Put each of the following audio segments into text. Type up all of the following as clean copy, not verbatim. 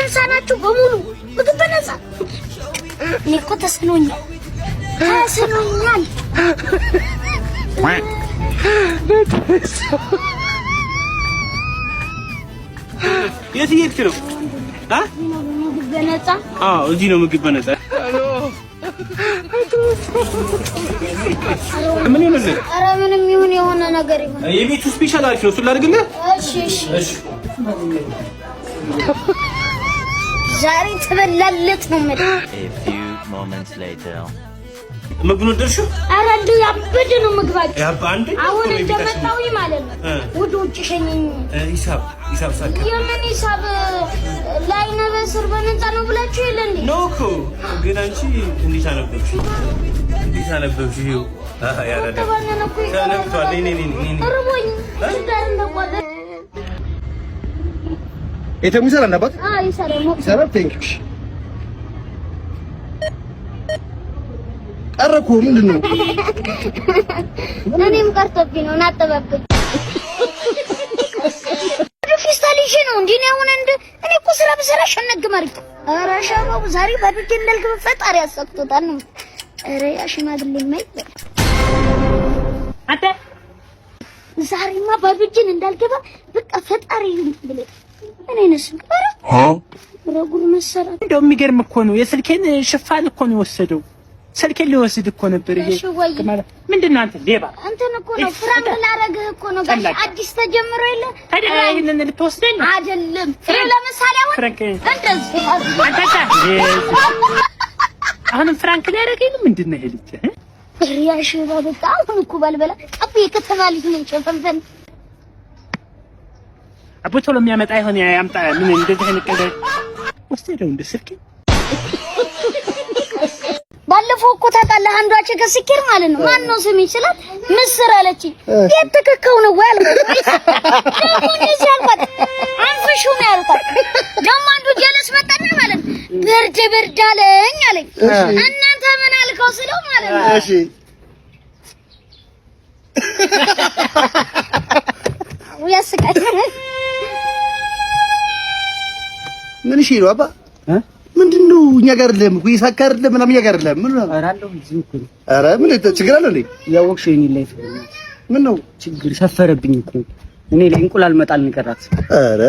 60 ናችሁ በሙሉ ምግብ በነፃ። እኔ እኮ ተስኖኛል ተስኖኛል። የት እየሄድክ ነው? ምግብ በነፃ። አዎ፣ እዚህ ነው ምግብ በነፃ። ምን ይሆንልህ? ኧረ ምንም ይሁን የሆነ ነገር ይሁን። የቤቱ special አሪፍ ነው። እሱን ላድርግልህ? እሺ እሺ። ዛሬ ትበላለት ነው የምልህ። A few moments later. ምግቡን ወደድሽው? ኧረ እንደው ያበደ ነው ምግባቸው። አሁን እንደመጣሁኝ ማለት ነው ወደ ውጭ ሸኘኝ። ሂሳብ ሂሳብ ሳካ የምን ሂሳብ? ለአይነ በስር በነፃ ነው ብላችሁ የለ እንዴ? ነው እኮ ግን አንቺ እንዴት አነበብሽ? እንዴት አነበብሽ? ይኸው ያረዳ ተባነነ እኮ ተነክቷል። ነይ ነይ ነይ ነይ። እርቦኝ ጋር እንደቋለ ATM ኡ ይሰራል አባት? አዎ ይሰራል። ይሰራል። Thank you። ቀረ እኮ ምንድን ነው? እኔም ቀርቶብኝ ነው ናጠበብኝ። ፌስታል ይዤ ነው እንዴ? እኔ አሁን እንደ እኔ እኮ ስራ ብሰራ ሸነግ መርጬ። ኧረ ሸባው ዛሬ ባዶ እጄን እንዳልገባ ፈጣሪ ያሳክቶታል ነው። ኧረ ያ ሽማግሌ የማይበል አንተ ዛሬማ ባዶ እጄን እንዳልገባ በቃ ፈጣሪ ይሁን ብለህ ምን አይነት ስም? ኧረ ጉድ መሰራት። እንደው የሚገርም እኮ ነው። የስልኬን ሽፋን እኮ ነው የወሰደው። ስልኬን ሊወስድ እኮ ነበር። ይሄ እሺ ወይ ምንድን ነው አንተ ሌባ? አንተን እኮ ነው prank ላረግህ እኮ ነው ጋሽ። አዲስ ተጀምሮ የለ ታዲያ ይሄንን ልትወስደኝ ነው? አይደለም። ለምሳሌ አሁን prank እንደዚህ አንተ አሁንም prank ሊያደርገኝ ነው። ምንድን ነው ይሄ ልጅ? ያ ሽባ በቃ አሁን እኮ ባልበላ አቡ የከተማ ልጅ ነኝ። ሸፈንፈን አቦ ቶሎ የሚያመጣ ይሆን ያምጣ። ምን እንደዚህ አይነት ቀልድ ወሰደው እንደ ስልኬ። ባለፈው እኮ ታውቃለህ አንዷ chick ስኪር ማለት ነው። ማን ነው ስም ይችላል ምስር አለችኝ። የት ተከከው ነው ወይ አልኳት። ደግሞ እንደዚህ አልኳት፣ አንፍሹ ነው ያልኳት። ደግሞ አንዱ ጀለስ መጣና ማለት ነው ብርድ ብርድ አለኝ አለኝ። እናንተ ምን አልከው ስለው ማለት ነው እሺ ያስቃል። ምን እሺ ነው አባ? ምንድን ነው እኛ ጋር አይደለም እኮ ይሳካ አይደለም ምናምን እኛ ጋር አይደለም። ምን ነው? ኧረ ምን ችግር አለ እንዴ? ያወቅሽው የኔን life ምን ነው ችግር ሰፈረብኝ እኮ እኔ ላይ እንቁላል መጣል ነው የቀራት። ኧረ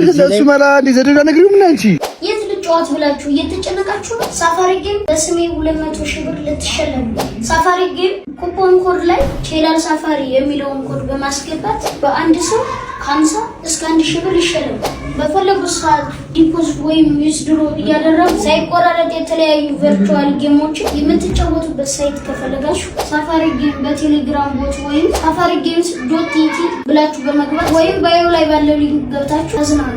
ለእሱ መላ እንደ ዘዴ ነግሪው ምን አንቺ የት ልጫወት ብላችሁ እየተጨነቃችሁ ነው? ሳፋሪ ጌም በስሜ 200 ሺህ ብር ልትሸለሙ። ሳፋሪ ጌም coupon code ላይ ቼላል ሳፋሪ የሚለውን ኮድ በማስገባት በአንድ ሰው ከ50 እስከ 1 ሺህ ብር ይሸለሙ። በፈለጉት ሰዓት deposit ወይም withdraw እያደረጉ ሳይቆራረጥ የተለያዩ virtual game ኦችን የምትጫወቱበት site ከፈለጋችሁ ሳፋሪ ጌም በቴሌግራም bot ወይም ሳፋሪ ጌምስ dot et ብላችሁ በመግባት ወይም bio ላይ ባለው link ገብታችሁ ተዝናኑ።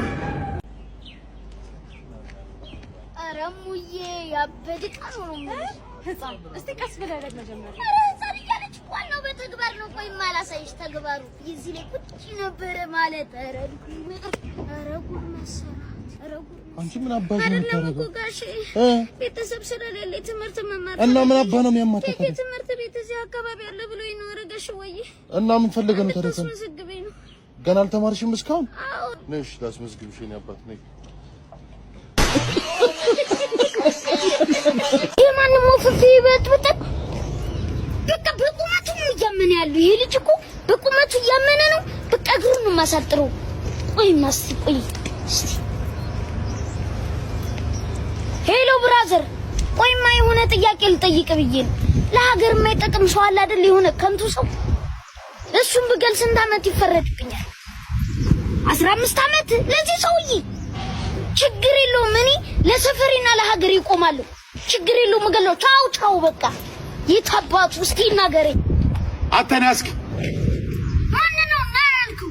ኧረ እሙዬ ያበደ ዕቃ ነው ነው የምልሽ። ህፃን እስቲ ቀስ ብለህ ረግ መጀመሪያ። ኧረ ህፃን እያለች ዋናው በተግባር ነው። ቆይ ማላሳይሽ ተግባሩ እዚህ ላይ ቁጭ ነበረ ማለት። ኧረ ኧረ ጉድ መሰራት። ኧረ ጉድ አንቺ ምን አባሽ ነው አይደለም እኮ የምታደርገው? ጋሼ፣ ቤተሰብ ስለሌለ ትምህርት መማር እና ምን አባህ ነው የሚያማታው ቴቴ ትምህርት ቤት እዚህ አካባቢ አለ ብሎ ነው። ኧረ ጋሼ ወይ እና ምን ፈልገህ ነው ታዲያ? ልታስመዘግበኝ ነው። ገና አልተማርሽም እስካሁን? አዎ። ነሽ ላስመዝግብሽ የእኔ አባት ነይ። የማንም ወፍፌ ይበጥብጥ። በቃ በቁመቱ ነው እያመነ ያለው ይሄ ልጅ እኮ በቁመቱ እያመነ ነው። በቃ እግሩን ነው የማሳጥረው። ቆይ ማስቲ ቆይ እስቲ Hello brother፣ ቆይማ የሆነ ጥያቄ ልጠይቅ ብዬ ነው። ለሀገር የማይጠቅም ሰው አለ አይደል? የሆነ ከንቱ ሰው። እሱን ብገል ስንት ዓመት ይፈረድብኛል? 15 ዓመት ለዚህ ሰውዬ። ችግር የለውም እኔ ለሰፈሬና ለሀገር ይቆማለሁ። ችግር የለውም እገለው። ቻው ቻው በቃ የታባቱ እስኪ ይናገረኝ። አንተ ና እስኪ። ማን ነው ና ያልከው?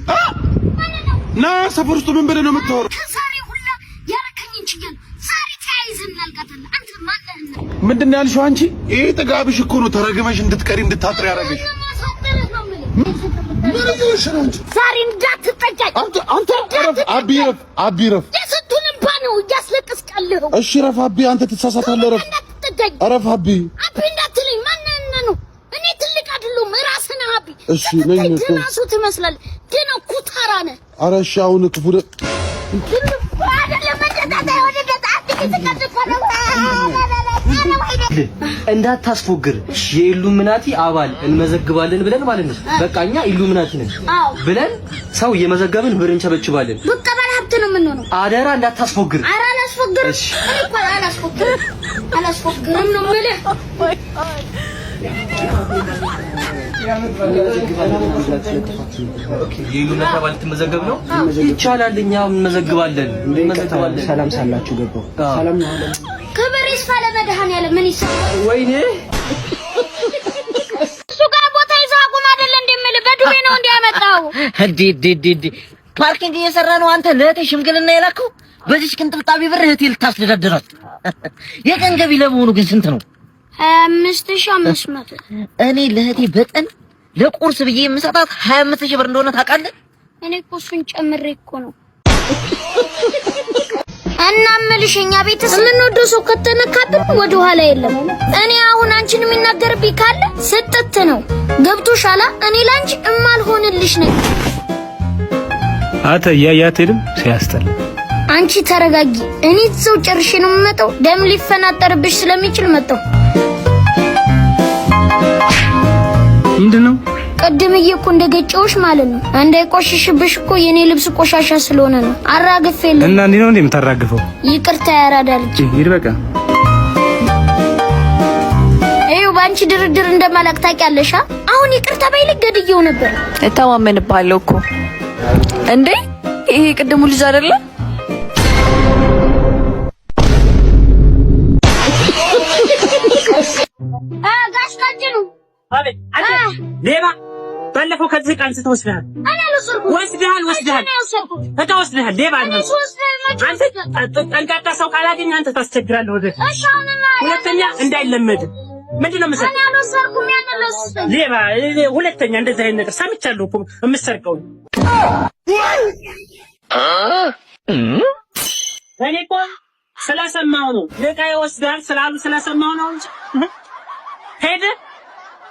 ማን ነው? ና ሰፈር ውስጥ ምን ብለህ ነው የምታወራው? ከዛሬ ሁላ ያረከኝን ችያለሁ። ዛሬ ተያይዘን እናልቃታለን። አንተ ማነህና? ምንድን ነው ያልሽው አንቺ? ይሄ ጥጋብሽ እኮ ነው ተረግመሽ እንድትቀሪ እንድታጥሪ ያደረገሽ። ማሳጠርህ ነው የምልህ። ምን እየሆንሽ ነው አንቺ? ዛሬ እንዳትጠጋኝ። አንተ አንተ እረፍ አቢ፣ እረፍ አቢ፣ እረፍ። የስንቱን እንባ ነው እያስለቀስክ ያለኸው። እሺ እረፍ አቢ፣ አንተ ትሳሳታለህ። እረፍ እንዳትጠጋኝ። እረፍ አቢ። አቢ እንዳትለኝ። ማነህና ነው? እኔ ትልቅ አይደለሁም። ራስህ ነህ አቢ። እሺ ነኝ ስትታይ እኮ። ደህና ሰው ትመስላለህ፣ ግን ኩታራ ነህ። ኧረ እሺ አሁን ክፉ አይደለም መጠጣት አይሆንልህም። እየተቀደድኩ ነው። እንዳታስፎግር የኢሉሚናቲ አባል እንመዘግባለን ብለን ማለት ነው። በቃ እኛ ኢሉሚናቲ ነን ብለን ሰው እየመዘገብን ብር እንቸበችባለን። በቃ ባለ ሀብት ነው የምንሆነው። አደራ እንዳታስፎግር። ኧረ አላስፎግርም። እኔ እኮ አላስፎግርም፣ አላስፎግርም ነው የምልህ። የኢሉሚናቲ አባል ልትመዘገብ ነው? ይቻላል። እኛ እንመዘግባለን፣ እንመዘግባለን። ሰላም ሳላችሁ ገባሁ። ሰላም ነው። ክብር ይስፋ ለመድኃኒዓለም። ምን ይሰማል? ወይኔ እሱ ጋር ቦታ ይዘህ አቁም አይደለ እንደምልህ በዱቤ ነው እንዲያመጣው። እንዲ እንዲ እንዲ parking እየሰራ ነው። አንተ ለእህቴ ሽምግልና የላከው በዚች ቅንጥብጣቢ ብር እህቴ ልታስተዳድራት። የቀን ገቢ ለመሆኑ ግን ስንት ነው? 25,500። እኔ ለእህቴ በቀን ለቁርስ ብዬ የምሰጣት 25,000 ብር እንደሆነ ታውቃለህ? እኔ እኮ እሱን ጨምሬ እኮ ነው። እና እምልሽ እኛ ቤት የምንወደው ሰው ከተነካብን ወደ ኋላ የለም። እኔ አሁን አንቺን የሚናገርብኝ ካለ ስጥት ነው። ገብቶሻል? እኔ ላንቺ እማልሆንልሽ ነኝ። አተ እያያት ሄድም ሲያስጠላ። አንቺ ተረጋጊ። እኔ እዛው ጨርሼ ነው የምመጣው። ደም ሊፈናጠርብሽ ስለሚችል መጣው። ምንድን ነው? ቅድምዬ እኮ እንደገጨውሽ ማለት ነው። እንዳይቆሽሽብሽ እኮ የኔ ልብስ ቆሻሻ ስለሆነ ነው አራግፌልህ። እና እንዲህ ነው እንዴ የምታራግፈው? ይቅርታ ያራዳ ልጅ። ሂድ በቃ። ይኸው በአንቺ ድርድር እንደማላቅ ታውቂያለሽ። አሁን ይቅርታ ባይልህ ገድዬው ነበር። እተማመንብሃለሁ እኮ። እንዴ ይሄ ቅድሙ ልጅ አይደለ? ጋሽ ቀጭኑ። አቤት። አንተ ሌባ፣ ባለፈው ከዚህ ዕቃ አንስተህ ወስደሃል። እኔ አልወሰድኩም። ወስደሃል፣ ወስደሃል፣ ዕቃ ወስደሃል። ሌባ አንተ። ጠንቃቃ ሰው ካላገኘህ አንተ ታስቸግራለህ። ወደ ሁለተኛ እንዳይለመድ ምንድን ነው የምሰርቀው? እኔ አልወሰድኩም። ያንን ለእሱ ሌባ። ሁለተኛ እንደዚህ አይነት ነገር ሰምቻለሁ እኮ የምትሰርቀው። እኔ እኮ ስለሰማሁ ነው። ዕቃ ይወስዳል ስላሉ ስለሰማሁ ነው እንጂ ሄደ።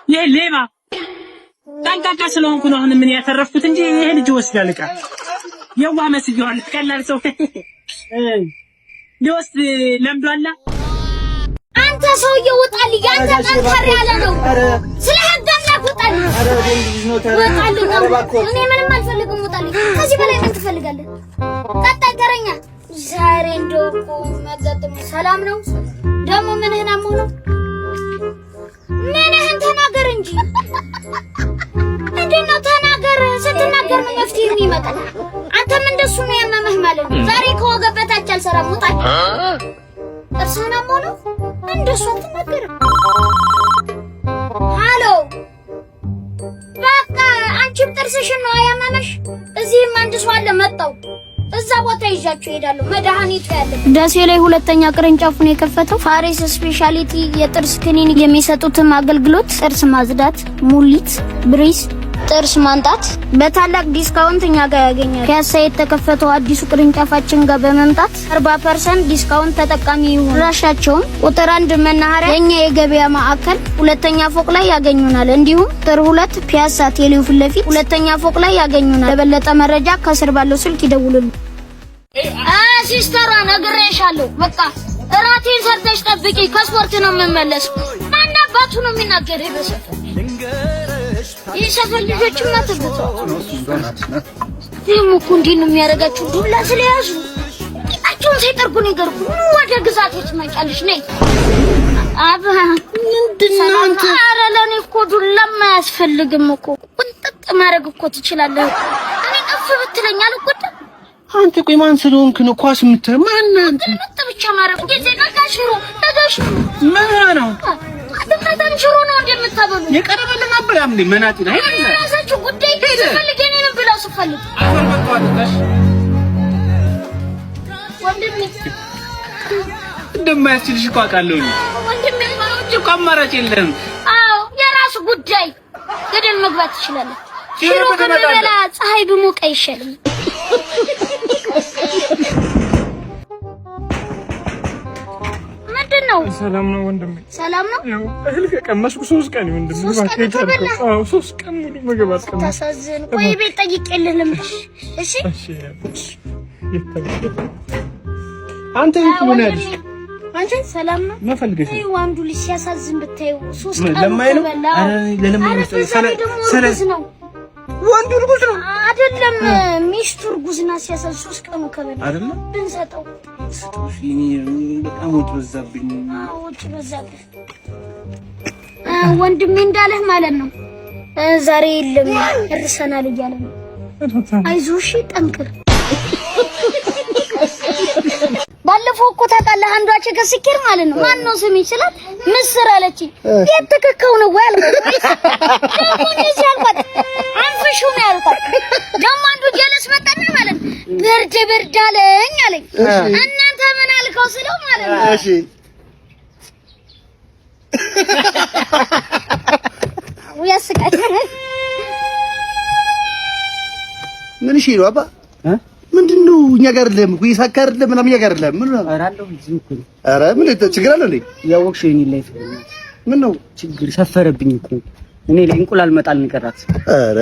ይሄ ሌባ ጠንቃቃ ስለሆንኩ ነው አሁን ምን ያተረፍኩት እንጂ ይሄ ልጅ ይወስዳል ዕቃ። የዋህ መስዬዋለሁ። ቀላል ሰው ሊወስድ ለምዷላ። አንተ ሰውዬው ውጣልኝ! አንተ ጠንከር ያለ ነው። ስለ ሕግ አምላክ ውጣልኝ! ውጣልኝ! እኔ ምንም አልፈልግም። ውጣልኝ! ከዚህ በላይ ምን ትፈልጋለህ? ቀጣይ ተረኛ። ዛሬ እንደው እኮ የሚያጋጥመው ሰላም ነው። ደግሞ ምንህን አሞህ ነው? ምንህን ተናገር እንጂ ምንድን ነው? ተናገር። ስትናገር ነው መፍትሄ የሚመጣው። አንተም እንደሱ ነው ያመመህ ማለት ነው። ዛሬ ከወገብ በታች አልሰራም። ውጣልኝ! ጥርስህን አሞህ ነው? እንደሱ አትናገርም። ሃሎ፣ በቃ አንቺም ጥርስሽን ነው ያመመሽ። እዚህም አንድ ሰው አለ መጣው። እዛ ቦታ ይዣችሁ እሄዳለሁ። መድኃኒቱ ያለ ደሴ ላይ ሁለተኛ ቅርንጫፉን የከፈተው ፋሪስ specialty የጥርስ ክሊኒክ የሚሰጡትም አገልግሎት ጥርስ ማጽዳት፣ ሙሊት፣ brace፣ ጥርስ ማንጣት በታላቅ discount እኛ ጋር ያገኛል። ፒያሳ የተከፈተው አዲሱ ቅርንጫፋችን ጋር በመምጣት 40% discount ተጠቃሚ ይሁኑ። አድራሻቸውም ቁጥር 1 መናኸሪያ የኛ የገበያ ማዕከል ሁለተኛ ፎቅ ላይ ያገኙናል። እንዲሁም ቁጥር 2 ፒያሳ ቴሌው ፊት ለፊት ሁለተኛ ፎቅ ላይ ያገኙናል። ለበለጠ መረጃ ከስር ባለው ስልክ ይደውሉልን። ሲስተሯ ነግሬሻለሁ። በቃ እራቴን ሰርተሽ ጠብቂ። ከስፖርት ነው የምመለስ። ማን አባቱ ነው የሚናገር? በሰፈር ይህ ሰፈር ልጆችማ ተብተዋል። ይህም እኮ እንዴት ነው የሚያደርጋቸው? ዱላ ስለያዙ ቂጣቸውን ሳይጠርጉ ነው ይገርኩ። ኑ ወደ ግዛቴ ትመጫለሽ። ነይ አባ ምንድን ነው አንተ? ኧረ ለእኔ እኮ ዱላም አያስፈልግም እኮ ቁንጥጥ ማድረግ እኮ ትችላለህ። እኔ እፍ ብትለኝ አልቆጣም። አንተ ቆይ ማን ስለሆንክ ነው ኳስ የምትለው? ማን አንተ? ግልምጥ ብቻ ማድረግ ጊዜ ነገ ሽሮ ነገ ሽሮ ምን ነው አትመጣም? ሽሮ ነው እንደምታበሉ የቀረበልን አበላም እንዴ መናጢ ነው። የራሳችሁ ጉዳይ። ስፈልግ የእኔንም ብላው ስፈልግ ወንድሜ እንደማያስችልሽ እኮ አውቃለሁ። ወንድሜ እኮ አማራጭ የለም። አዎ የራሱ ጉዳይ። ገደል መግባት ትችላለህ። ሽሮ ከምበላ ፀሐይ ብሞቅ አይሻልም? ምንድን ነው? ሰላም ነው ወንድሜ? ሰላም ነው። ያው እህል ከቀመስኩ 3 ቀን ወንድሜ። 3 ቀን ከበላህ? አዎ 3 ቀን ሙሉ ምግብ አልቀመስኩም። ታሳዝን። ቆይ ቤት ጠይቄልህ ልምጣ። እሺ እሺ። አንተ የት ነው ያለሽ? አንቺ ሰላም ነው? ምን ፈልገሽ ነው? ይኸው አንዱ ልጅ ሲያሳዝን ብታየው፣ 3 ምን ቀኑ ለማኝ ነው? ከበላ። ኧረ ለለማኝ ኧረ ነው። በዛ ላይ ደግሞ እርጉዝ ነው። ወንዱ እርጉዝ ነው? አይደለም፣ ሚስቱ እርጉዝ ናት። ሲያሳዝን 3 ቀኑ ከበላ። አይደለ? ብንሰጠው። ስጠው። እኔ በጣም ወጪ በዛብኝ። አዎ፣ ወጪ በዛብህ። ወንድሜ እንዳለህ ማለት ነው። ዛሬ የለም እርሰናል እያለ ነው። አይዞህ እሺ፣ ጠንክር። ባለፈው እኮ ታውቃለህ፣ አንዷ ቸገ ስኬር ማለት ነው፣ ማን ነው ስም ይችላል ምስር አለችኝ። የት ተከከው ነው ወይ አልኳት። ደግሞ እንደዚህ አልኳት፣ አንፍሹ ነው ያልኳት። ደግሞ አንዱ ጀለስ መጣና ማለት ነው ብርድ ብርድ አለኝ አለኝ። እናንተ ምን አልከው ስለው ማለት ነው ያስቃል። ምን እሺ ነው አባ? ምንድን ነው? እኛ ጋር አይደለም እኮ፣ እየሳካ አይደለም ምናምን፣ እኛ ጋር አይደለም። ምን ነው? ኧረ አለሁ፣ ዝም እኮ ነው። ኧረ ምን ችግር አለ እንዴ? ያወቅሽ የኔ life ምን ነው? ችግር ሰፈረብኝ እኮ፣ እኔ ላይ እንቁላል መጣል ነው የቀራት። ኧረ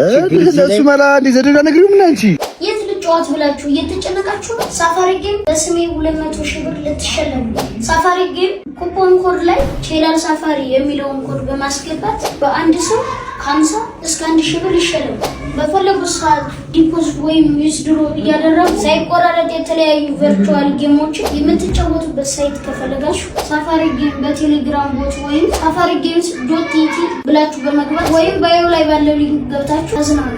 ለእሱ መላ እንደ ዘዴ ነግሪው ምን አንቺ የት ልጫወት ብላችሁ እየተጨነቃችሁ ነው? ሳፋሪ ጌም በስሜ 200,000 ብር ልትሸለሙ። ሳፋሪ ጌም coupon code ላይ ቼላል ሳፋሪ የሚለውን ኮድ በማስገባት በአንድ ሰው ከ50 እስከ 1000 ብር ይሸለሙ። በፈለጉት ሰዓት deposit ወይም withdraw እያደረጉ ሳይቆራረጥ የተለያዩ virtual game ኦችን የምትጫወቱበት site ከፈለጋችሁ ሳፋሪ ጌም በቴሌግራም bot ወይም ሳፋሪ ጌምስ dot et ብላችሁ በመግባት ወይም bio ላይ ባለው link ገብታችሁ ተዝናኑ።